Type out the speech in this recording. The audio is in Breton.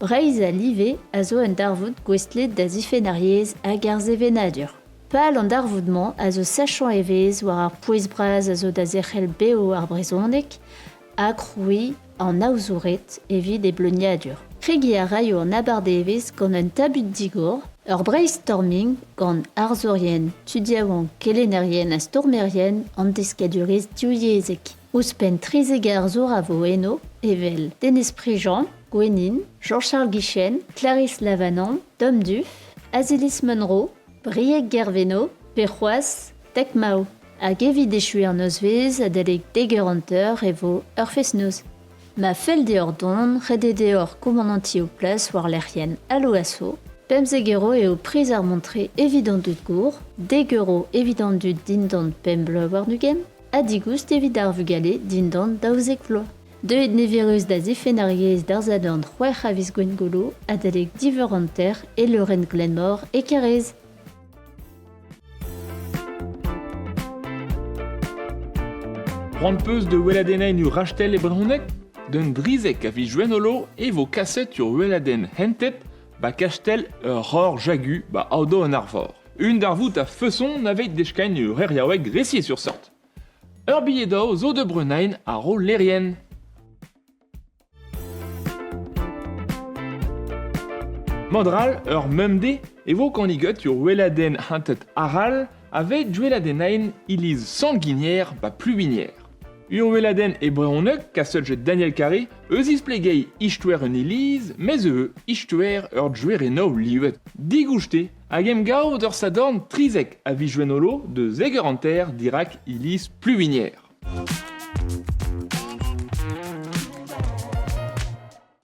Breizh a live a zo un darvoud gouestlet da zifenn ar yezh hag ar sevenadur. Pal an darvoud-mañ a zo sachañ evezh war ar pouez bras a zo da zerc'hel bev ar brezhoneg ha krouiñ an aozoured evit e bleuniadur. Kregiñ a raio an abardaevezh gant un tabut digor, ur brainstorming gant arzourien, tud yaouank, kelennerien ha stourmerien an deskadurezh divyezhek. Ouzhpenn 13 arzour a vo eno, evel Denez Prigent, Gwennin, Jean-Charles Guichen, Clarisse Lavanant, Dom Duff, Azilis Munro, Brieg Gerveno pe c'hoazh Tek Mao. Hag evit echuiñ an nozvezh adalek dek eur hanter e vo ur fest-noz. Ma fell deoc'h dont, ret eo deoc'h koumanantiñ ho plas war lec'hienn Allo Asso. 15 euro eo priz ar mont-tre evit an dud gour, dek euro evit an dud dindan pemp bloaz warn-ugent, ha digoust evit ar vugale dindan 12 vloaz. Deuet niverus da zifenn ar yezh d'ar Sadorn c'hwec'h a viz Gwengolo adalek div eur hanter e leurenn Glenmor e Karaez. C'hoant 'peus da weladennañ ur rastell e brezhoneg? D'un drizek a viz Gwengolo e vo kaset ur weladenn hentet 'ba kastell ur roc'h Jagu 'ba Aodoù an Arvor. Un darvoud a-feson aveit deskiñ ur c'heriaoueg resis sur sort. Ur bilhed-daou zo da brenañ àr ho lec'hienn. Mod-all, ur memde e vo kanniget ur weladenn hantet arall aveit gweladennañ iliz Sant-Guigner 'ba Pluvigner. Ur weladenn e brezhoneg kaset get Daniel Carré eus isplegeiñ istoer un iliz, mes ivez istoer ur gwerennov livet. Digoust eo hag emgav d'ur Sadorn 13 a viz Gwengolo da zek eur hanter dirak iliz Pluvigner.